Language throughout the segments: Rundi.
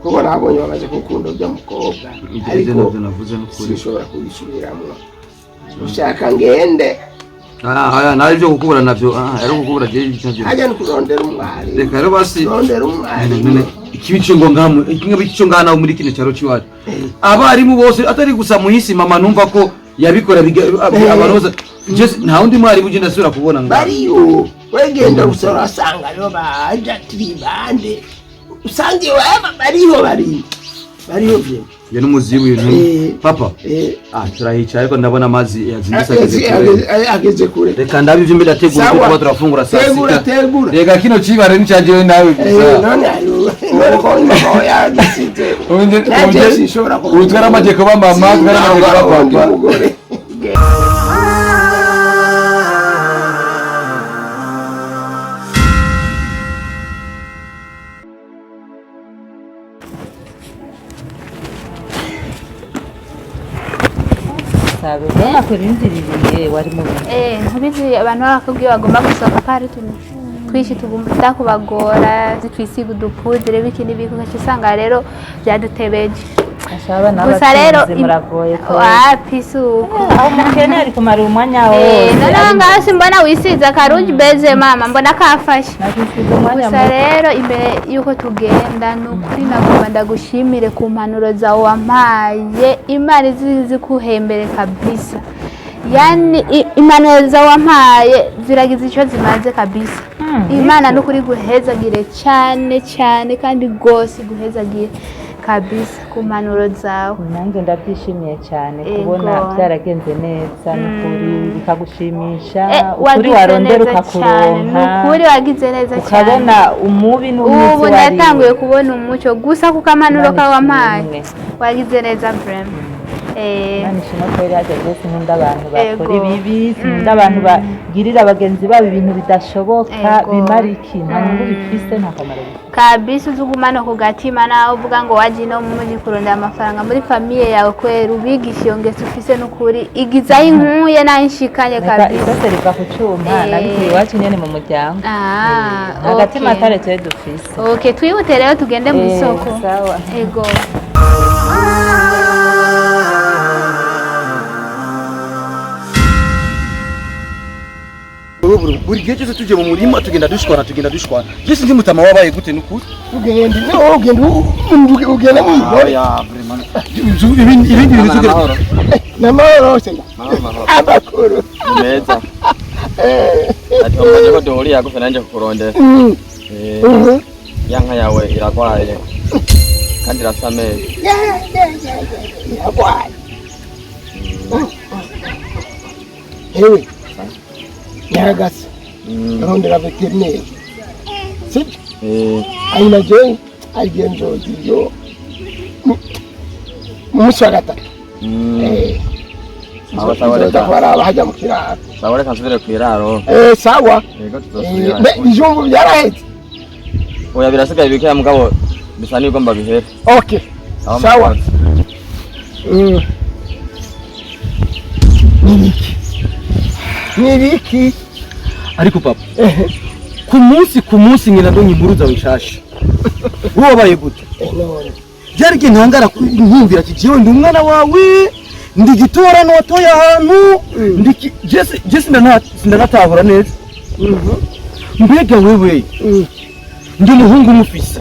Kuko nabonye bamaze gukunda urya mukobwa, Ibyo ariko nabyo navuze n'ukuri. Sinshobora kubisubiramo, ushaka ngende. Ah, aya nawe ibyo gukubura navyo, ah, ari gukubura je navyo. Hajya ni kurondera umwarimu. Reka rero basi. Kurondera umwarimu. Ikibi cyo ngo ngamu, ikibi cyo ngana muri kino cyaro c'iwacu. Abarimu bose atari gusa muhisi mama numva ko yabikora abantu bose. Je nta wundi mwarimu ugenda asubira kubona ngaho. Bariyo, wegenda gusa urasanga rero baja tibande usanga iwabo bariho, bariyo, bariho vye. Ya n'umuzibu ibintu. Papa. Ah, turahicaye ariko ndabona amazi yazindutse ageze kure. Ageze kure. Reka ndabe ivyo mbere ndategura Sawa. kuko tuba turafungura saa Tegura, sita. tegura. Reka kino cibare ni canje nawe gusa. None ayo none ko mama yadusize, nanje sinshobora. Ubu twaramaze kuba mama, twaramaze kuba Sinabona papa. umugore. Sabe, ubona kurindiriye wari mu bintu. Ntubizi abantu bakubwiye bagomba gusohoka ko hari utuntu twinshi tugomba kubagora, twisiga udupudire biki n'ibiki, ugaca usanga rero byadutebeje. Ashaba Gusa rero n'abatunzi muragoye ko. Wapi, si uko. Aho umukene ari kumara umwanya wose. Noneho ngaho simbona wisize akarungi beze mama, mbona kafashe. Nakisize umwanya Gusa muto. rero imbere y'uko tugenda, ni ukuri nagomba ndagushimire ku mpanuro zawe wampaye. Imana izizi kuhembere kabisa, yani impanuro zawe wampaye ziragize icyo zimaze kabisa. Imana ni ukuri guhezagire cyane cyane kandi rwose guhezagire kabisa ku mpanuro zawe. Nanjye ndabyishimiye cyane Ego. kubona byaragenze neza, nukuri bikagushimisha. Ukuri Wagize warondera neza cyane, ni ukakuronka, ukuri wagize neza cyane. Ukabona umubi n'umwiza. Ubu natanguye kubona umucyo gusa kuko amanuro Imana kawampaye. ishimwe. Wagize neza vraiment. Imana ishimwe ko yari hajya. Sinkunda abantu bakora Ego. ibibi, sinkunda abantu bagirira bagenzi babo ibintu bidashoboka. Ego. Bimara iki? Nta nyungu bifise, nta kamaro bifise. Kabisa uzugumana ku gatima nawe uvuga ngo waje no mu muji kurondera amafaranga muri famille yawe, kwera ubigisha iyo ngeso ufise n'ukuri igizaho inkuye naho inshikanye Reka kabisa. isose riva ku cyuma. Nabikuye iwacu nyene mu muryango. Ah, Nta gatima okay. kare twe dufise. Okay, twihute rero tugende mu isoko. Sawa. Ego. Buri gihe cyose tugiye mu murima tugenda dushwana, tugenda dushwana. Je sinzi mutama wabaye gute nukuri. Ugenda no ugenda ugenda mu mugore. Ibindi bintu tugira. Namahoro se, amakuru? Ni meza. Ati umaze ko duhuriye hagufi nanjye kukurondera. Ya nka yawe iragwaye kandi irasa amezi. Ya, ya, ya, ya, iragwaye. Hewe nyaragasa, rondera veterineri, sibyo? Hanyuma jewe arigihe nzogiyo mu munsi wa gatatu. Sawa, sawa, Nzoza reka. kubaraba hajya mu kiraro. Sawa, reka nsubire kw'iraro. Sawa. Yego, tuzosubira. Ibijumbu byaraheze? Oya, birasigaye bikeya mugabo bisa n'ibigomba bihere. Okay. Sawa, sawa. murakoze. Nibiki nibiki? Ariko papa, ku munsi ku munsi ngenda ndonye inkuru zawe nshasha. Wowe wabaye gute? None. Byari igihe ntangara nkumvira ati jewe ndi umwana wawe, ndi gitorano watoye ahantu ndi je sindanatahura neza. Mbega wewe, ndi umuhungu umufise,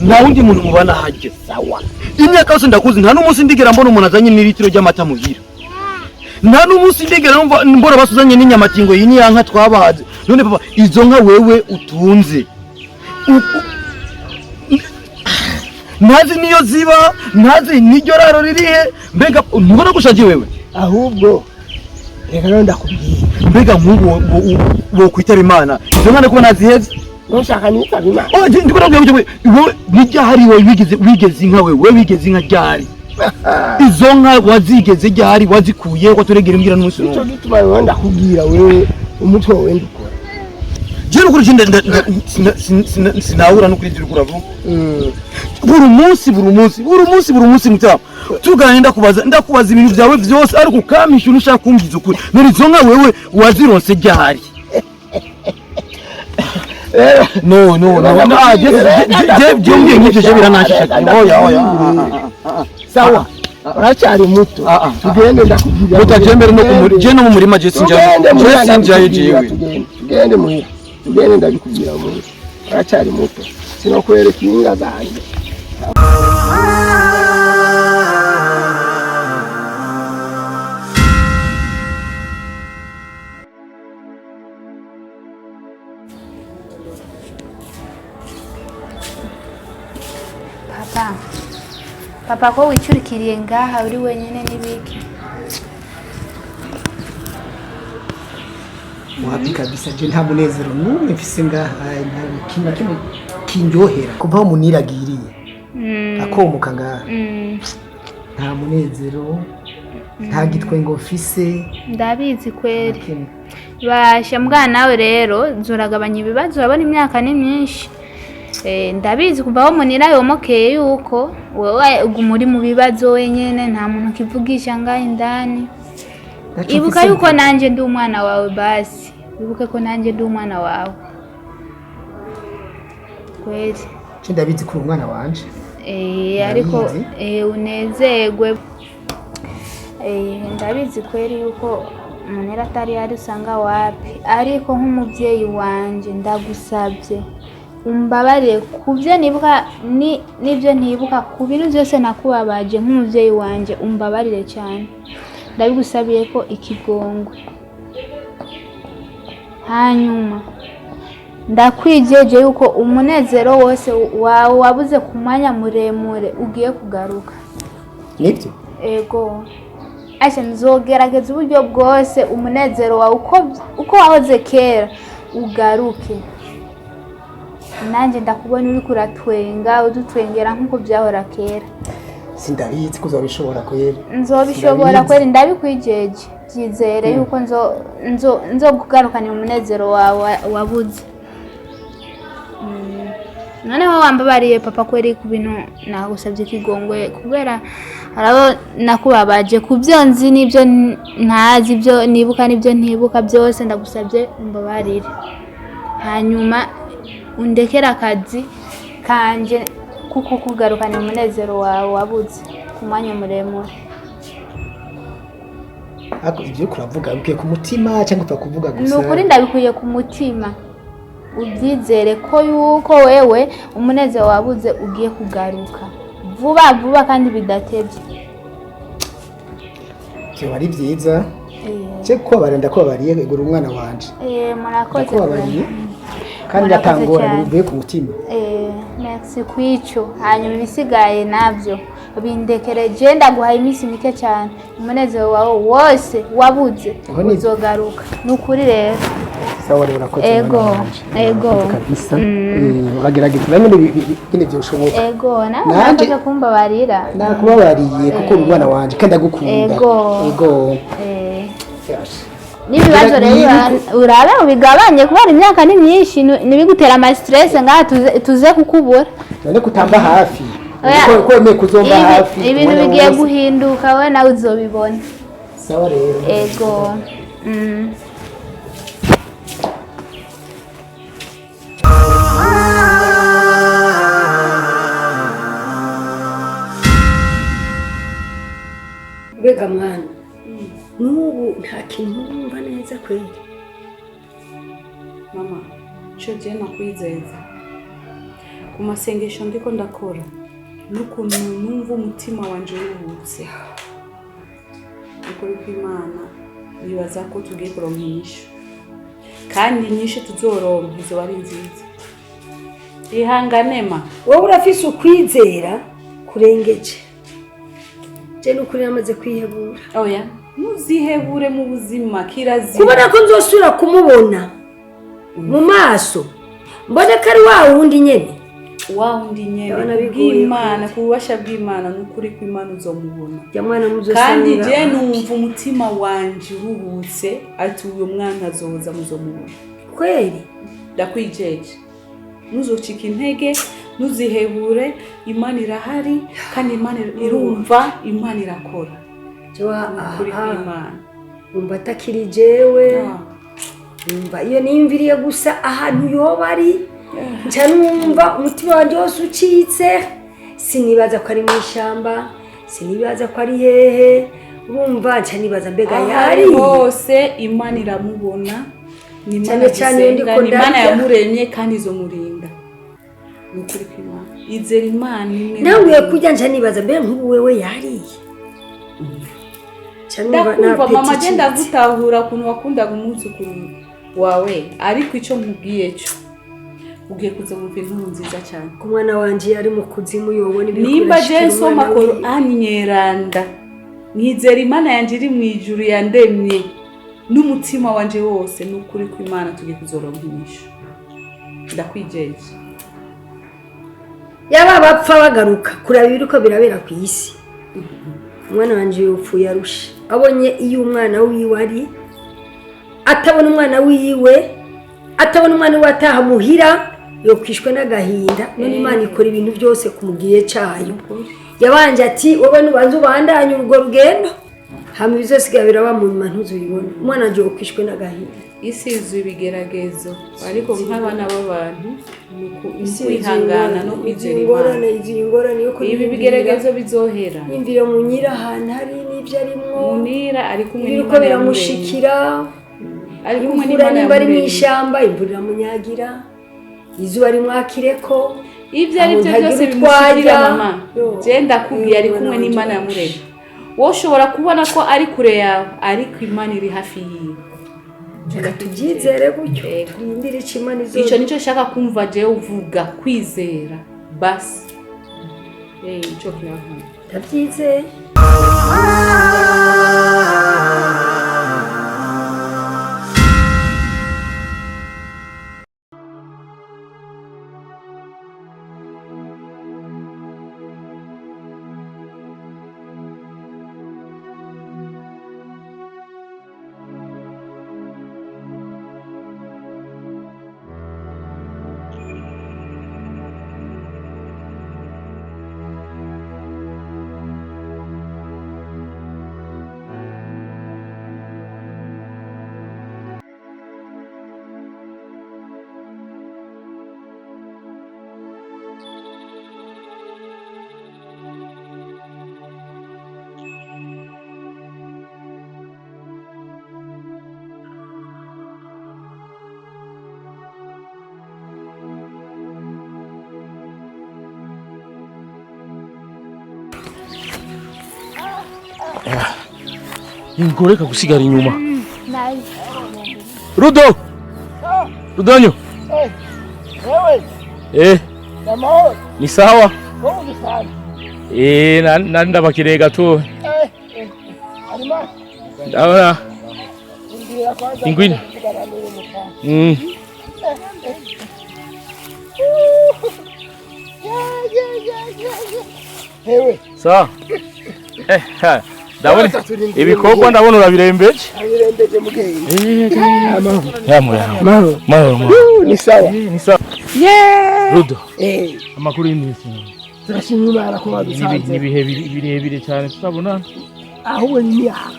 nta wundi muntu mubana hajye. Sawa. Imyaka yose ndakuzi, nta n'umunsi ndigera mbona umuntu azanye n'ilitiro ry'amata muhira, nta n'umunsi ndigera numva mbona basuzanye n'inyamatingo. Iyi ni ya nka twabahaze. None papa, izo nka wewe utunze, Ntazi niyo ziba, ntazi n'iryo raro ririhe. Mbega ntubona ko ushaje wewe? Ahubwo reka rero ndakubwira. Mbega nk'ubu wokwitaba Imana, izo nka kuba naziheze? Ntushaka nitaba Imana? Oh, ndiko ndabwira wewe, wowe n'iryahari wowe wigeze inka, wewe wigeze inka ryari? Izo nka wazigeze ryari? Wazikuye ko turegera imbwira n'umunsi Nico n'umwe. gituma rero ndakubwira, wewe umutwe wawe ndukora. Jewe nukuri sinahura n'ukuri ivyo uriko uravuga. Buri munsi, buri munsi, buri munsi, buri munsi, mutama tuganira, ndakubaza ibintu byawe vyose, ariko ukampisha, ushaka kumbwiza ukuri. None izo nka wewe wazironse ryari? No, no, no, no, ah, je mbwiye nk'ivyo, je biranashisha. Oya, oya. Sawa, uracyari muto. Ah, ah. Tugende ndakubwira. Muta je mbere no kumuri je no mu murima, je sinjayo. Tugende Je muhira, sinjayo. ndabikubwira, Jewe. Tugende, tugende muhira, tugende ndabikubwira muhira. Uracyari muto, sinokwereka inka zanjye. Papa, papa, ko wicurikiriye ngaha uri wenyine n'ibiki? Wapi kabisa, je nta munezero n'umwe mfise ngaha, nta kintu na kimwe kindyohera kuva aho muniragiriye akomoka ngaha. Nta munezero, nta gitwengo mfise. Ndabizi kweri. Kimwe. Basha mbwana, nawe rero zuragabanya ibibazo, urabona imyaka ni myinshi. Ndabizi kuva aho Munira yomokeye yuko wewe uguma uri mu bibazo wenyene, nta muntu ukivugisha ngaho indani. Ntaco Ibuka mfise. yuko nanje ndi umwana wawe, basi wibuke ko nanje ndi umwana wawe kweri. Je ndabizi ko uri umwana wanje. Ariko Ndabizi. Unezerwe. Ndabizi kweri yuko Munera atari hari usanga wapi, ariko nk'umubyeyi wanje ndagusabye umbabarire ku byo nibuka n'ibyo ntibuka, ku bintu byose nakubabaje. Nk'umubyeyi wanje umbabarire cyane, ndabigusabiye ko ikigongwe. Hanyuma ndakwijeje yuko umunezero wose wawe wabuze ku mwanya muremure ugiye kugaruka. Nibyo. Ego, asha nzogerageza uburyo bwose umunezero wawe uko wahoze kera ugaruke, nanjye ndakubona uriko uratwenga, udutwengera nk'uko byahora kera. Sindabizi ko uzabishobora kweri. Nzobishobora. Ndabizi. Kweri ndabikwijeje, byizere yuko nzo kugarukanira umunezero wawe wabuze. Noneho wambabariye papa kweri ku bintu nagusabye ikigongwe, kubera harabo nakubabaje ku byo nzi n'ibyo ntazi, ibyo nibuka n'ibyo ntibuka, byose ndagusabye umbabarire, hanyuma undekere akazi kanje kuko kugarukana umunezero wawe wabuze ku mwanya muremure. Ariko ibyo uriko uravuga bikwiye ku mutima cyangwa upfa kuvuga Ni gusa? ukuri ndabikuye ku mutima, ubyizere ko yuko wewe umunezero wabuze ugiye kugaruka vuba vuba kandi bidatebye. Byoba ari byiza. Cye kubabarira, ndakubabariye, gura umwana wanje. Murakoze. Ndakubabariye kandi Murakoze ndatangora cyane. bivuye ku mutima. Merci kwico. Hanyuma ibisigaye nabyo bindekere, ndaguhaye iminsi mike cyane, umunezero wawe wose wabuze Aho ni- uzogaruka, ni ukuri rero. Sawa rero, urakoze Ego, mwana wanje. ego. Urakoze kabisa. Uragerageza nawe nyine nyine byoshoboka. Ego, nawe Nanje- murakoze kumbabarira. Nakubabariye kuko uri umwana wanje kandi ndagukunda. Ego. Ego. Yasha. N'ibibazo rero urabe ubigabanye kubera imyaka ni myinshi, ntibigutere ama stress ngaha tuze kukubura. None kutamba hafi. Oya. Ko wemeye kuzomba hafi Ibintu umwanya bigiye wose. guhinduka, we nawe uzobibona. Sawa rero. Ego. Mbega mwana, n'ubu nta kintu urumva neza kweri? Mama, ico je nakwizeza ku masengesho ndiko ndakora n'ukuntu numva umutima wanje uruhutse, ukuri kw'Imana, nibaza ko tugiye kuronka inyishu, kandi inyishu tuzoronka izoba ari nziza. Ihangane ma. Wowe urafise ukwizera. Kurengeje je nukuri namaze kwihebura. Oya, ntuzihebure mu buzima, kirazira. Kubona ko nzosubira kumubona mu maso, mbona ko ari wa wundi nyene. Wa wundi nyene. Ndabona bigoye. Bw'Imana, ku bubasha bw'Imana n'ukuri kw'Imana uzomubona. Ya mwana muzosanga. Kandi je numva umutima wanje uruhutse ati uyu mwana azoza, muzomubona. Kweli? Ndakwijeje, ntuzocike intege, ntuzihebure. Imana irahari kandi Imana irumva, Imana irakora. Jewe Ukuri aha kw'Imana. Numva atakiri jewe, numva iyo niyumviriye gusa ahantu yoba ari, nca numva umutima wanje wose ucitse. Sinibaza ko ari mu ishyamba, sinibaza ko ari hehe. Urumva nca nibaza mbega Aho yari ari hose Imana iramubona. Ni Imana Cyane cyane iyo dusenga, ndiko ni Imana ndarya. yamuremye kandi izomurinda. Ni ukuri kw'Imana, izera Imana imwe. Nanguye kurya nca nibaza mbega nk'ubu wewe yariye. Nca numva Ndakumva mama, n'appétit je ndagutahura ukuntu wakundaga umwuzukuru wawe, ariko icyo nkubwiye cyo, ugiye kuza wumva inkuru nziza cyane. Ku mwana wanje yari mu kuzimu, yobona ibiriko Nimba je birashikira nsoma umwana wiwe. Korani nyeranda, nkizera Imana yanje iri mu ijuru yandemye n'umutima wanje wose, ni ukuri kw'Imana tugiye kuzoronka inyishu, ndakwijeje. Yaba bapfa bagaruka kuraba ibiriko birabera ku isi, umwana wanje yopfuye arusha abonye iyo umwana wiwe ari, atabona umwana wiwe, atabona umwana wiwe ataha muhira, yokwishwe n'agahinda. None Imana ikora ibintu byose ku mugihe cayo. Yabanje ati wowe nubanza ubandanye urwo rugendo, hama ibizosigaye biraba mu nyuma, ntuzubibone. Umwana wanje yokwishwe n'agahinda. Isi yuzuye ibigeragezo, ariko nk'abana b'abantu ni Isi yuzuye ukwihangana no ingorane, kwizera yuzuye ingorane, Imana. Yuzuye ingorane yo Ibi kurindira. bigeragezo bizohera. Yumvira Munyira ahantu hari n'ibyo arimwo. Munira ari kumwe Ibiriko n'Imana yamuremye. biramushikira. Ari kumwe Imvura n'Imana nimba ari mu yamuremye. ishyamba, imvura iramunyagira, izuba rimwakireko. Ibyo ari byo Aho byose ntagira bimushikira, utwajya. mama, Yo. je ndakubwiye, ari Yo, kumwe mwana n'Imana wanje. yamuremye. Wowe ushobora kubona ko ari kure yawe, ariko Imana iri hafi yiwe. Reka tubyizere gutyo, turindire icyo Imana Icyo izo. nicyo nshaka kumva jewe uvuga, kwizera basi. Ico kirankunda. Ndabyizeye. Ingoreka gusigara inyuma. Nayo. Rudo, Rudonyo. Ewe. Namahoro. Ni sawa. Wowe ugisanzwe. Nari ndabakiriye gato. Hanyuma Ndabona indira kwanza. Ingwino. Kuvugana n'uyu mutama. Yeah. Ewe. Sawa. Ha. Ndabona Sasa turindiriye ibikorwa mugenzi. ndabona urabirembeje. Abirembeje mugenzi. Amahoro. Yamwe yamwe. Mahoro. Mahoro mahoro. Ni sawa. Ni sawa. Yeah. Rudo. Amakuru y'iminsi. Turashima Imana ko badusanze. Ni ibihe birebire cyane tutabonana. Ahubwo ni imyaka.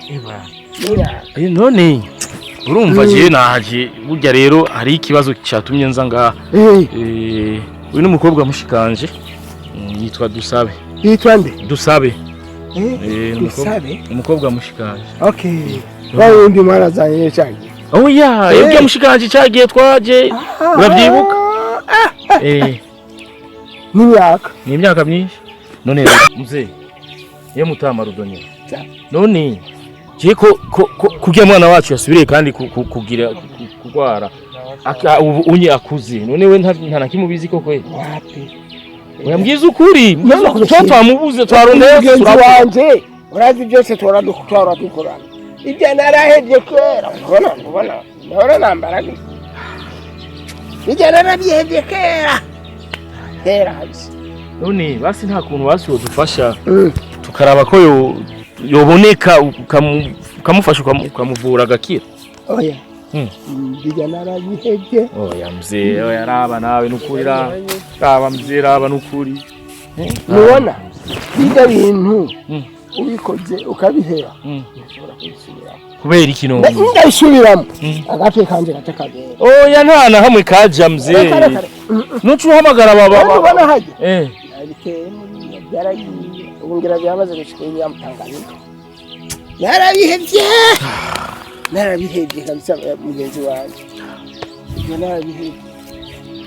Eba. Imyaka. None urumva je naje burya rero hari ikibazo cyatumye nza ngaha. Uyu ni umukobwa mushikanje, yitwa Dusabe. Yitwa nde? Dusabe. Eh, Dusabe? Umukobwa mushikanje. Okay. Wa wundi mwarazanye cyane. Oh yeah, yabwiye mushikanje cyagiye twaje, urabyibuka? N'imyaka. Ni imyaka myinshi. None rero mzee, ye mutama Rudonyo. None je ko kugira mwana wacu yasubiriye kandi kugira kurwara, ubu unye akuze, none we nta na kimubizi koko? Wapi? Oya, mbwiza ukuri, mbwiza None ukuri. Twe twamubuze, twarondeye. Mugenzi Turabura. wanje, urazi byose tuhora dukorana. Ibyo narahevye kera. Ubona ndabona nambara gutya. Ibyo narabihevye kera kera kabisa. None basi nta kuntu basi yodufasha tukaraba ko yoboneka, ukamufasha, ukamuvura agakira? Oya. Bijya narabihevye. Oya mzee, oya, raba nawe nukuri, raba, raba mzee, raba nukuri. Mubona bijya bintu ubikoze ukabihera, ntushobora kubisubiramo. Kubera iki none? Ndabisubiramo, agatwe kanje gaca kagenda. Oya, nta na hamwe kaja mzee. Reka, reka, reka. Nuca uhamagara baba. Urabona, ubona hajya nabiteye muri byaragiye, ubu ngira byamaze gushika iriya Tanganyika. Narabihevye, narabihevye kabisa mugenzi wanjye, ibyo narabihevye.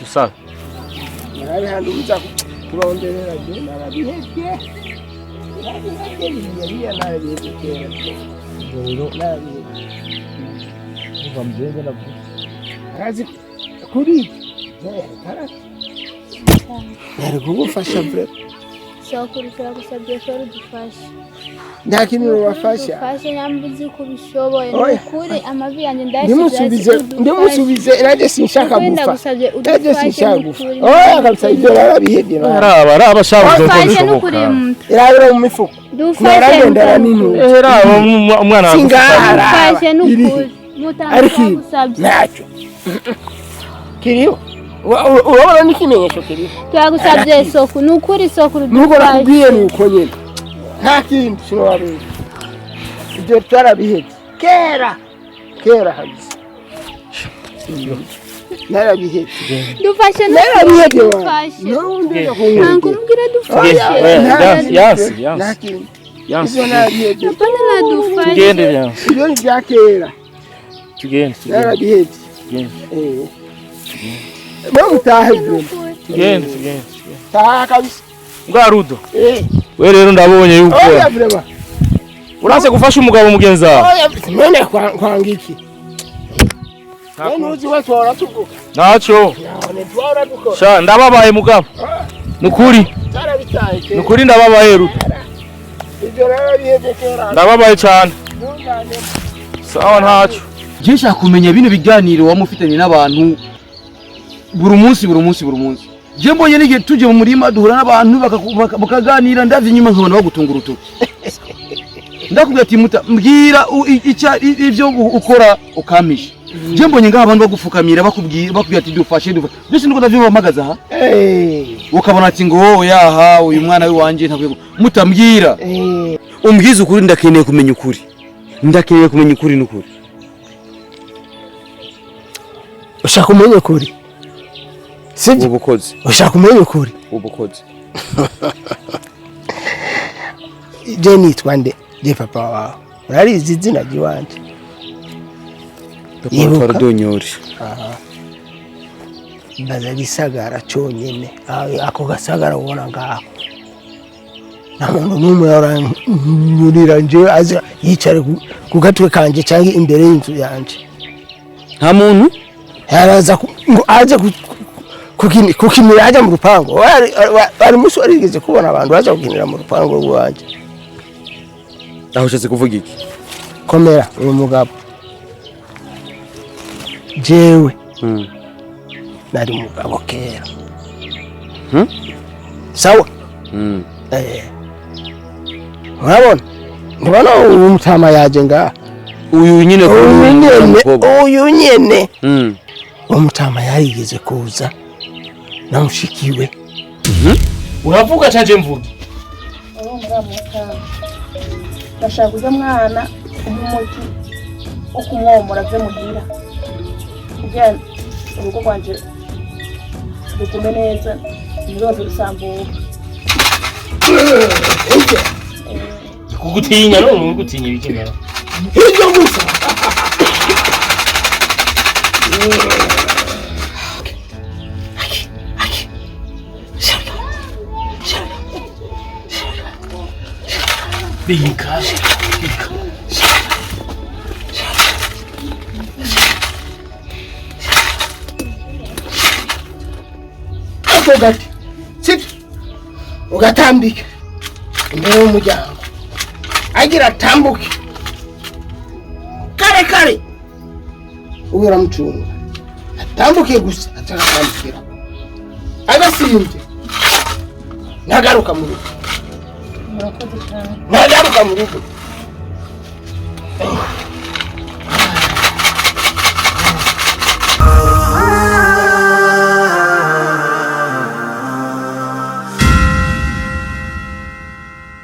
Dusabe. Narabihanduza kuronderera, je narabihevye, narabihevye biriya biriya, narabihevye kera, narabihevye. Umva mzee, ndavuga. Arazi kuri ibyo yari kugufasha bre. Sokuru, turagusabye ko udufashe. Nta kintu bubafasha. Udufashe nyamba uzi ko ubishoboye. Ni Oya. ukuri amavi yanjye ndayashyize. Ndimusubize, ndimusubize, nanjye sinshaka Ukuri gupfa. ndagusabye Nanjye udufashe. sinshaka gupfa. N'ukuri. Oya kabisa, ibyo narabihebye. Raba, raba shabu uko Dufashe bishoboka. n'ukuri muto. Irabira mu mifuko. Dufashe. Naragendera n'intuzi. Eh, raba umwana wawe. Singara. Dufashe n'ukuri. Ariko Mutanga, turagusabye. ntacyo kiriho. Urabona n'ikimenyetso kiriho. Turagusabye soku, ni ukuri sokuru. Nuko dufashe. nakubwiye ni uko nyine, nta kindi sinababeshya, ibyo twarabihebye kera kera kabisa, narabihebye. Dufashe. Narabihebye N'ukuri wa dufashe. N'ubundi Ntabwo umubwira dufashe. Yansi, yansi, nta yansi. kindi. Yansi. Ibyo narabihebye. Apana, nadufashe. Tugende yansi. Ibyo ni ibya kera. Tugende, tugende. Narabihebye. Tugende. Eh, mwe mutahe vuba. Tugende, tugende. Taha kabisa. Mbwa Rudo. Eh. We rero ndabonye yuko Oya vraiment. uranse gufasha umugabo mugenzi wawe. Oya, none kwanga iki? None uzi we twahora tuvuga. Ntacyo. None twahora dukora. Sha, ndababaye mugabo. Nukuri, Twarabitaye kera. nukuri ndababaye Rudo. Ibyo narabihebye kera. Ndababaye cyane. Ntungane. Sawa, ntacyo. Je nshaka kumenya bino biganiro wamufitanye n'abantu buri munsi, buri munsi, buri munsi. Je mbonye n'igihe tujye mu murima duhura n'abantu bakaganira, ndavye inyuma nkabona bagutunga urutoki. Ndakubwira ati muta mbwira ivyo ukora ukamisha. Je mbonye ngaho abantu bagufukamira, bakubwira, bakubwira ati dufashe, dufashe. Byose niko ndavyumva mpagaze aha. Ukabona ati ngo yaha uyu mwana w'iwanje ntakwiye mutambwira. Umbwize ukuri, ndakeneye kumenya ukuri. Ndakeneye kumenya ukuri n'ukuri. Ushaka umenya ukuri, sibyo? Ubukozi. Ushaka umenya ukuri? Ubukozi. Je nitwa nde? Je papa wawe, urarizi izina ry'iwanje? Yibuka. Rudonyori. Mbaza gisagara cyonyine. Ah, ako gasagara ubona ngaho, nta muntu n'umwe yaranyurira nje aza yicare ku gatwe kanje cyangwa imbere y'inzu yanje. Nta muntu yaraza ngo aze kukinira ajya mu rupangu. Wari musi warigeze kubona abantu baza gukinira mu rupangu rw'iwanje? Aho ushatse kuvuga iki? Komera uyu mugabo, jewe nari umugabo kera. Sawa. Urabona, ntibona uyu mutama yaje ngaha? Uyu nyine? Uyu nyene. Umukobwa. Uyu nyene. Uwo mutama yarigeze kuza na mushikiwe. Uravuga canje mvuge? Ndashaka uza mwana umuti wo kumwomora aze muhira kugira urugo rwanje rugume neza, ntiruze rusambuka. Kugutinya none uri gutinya ibiki nawe? Ibyo gusa. Bika, bika. Ako gati, sibyo? Ugatambika imbere y'umuryango, agira atambuke kare kare, ube uramucunga atambuke gusa, ataratambukira agasimbye, ntagaruka mu rugo. Murakoze cyane. Ntagaruka mu rugo.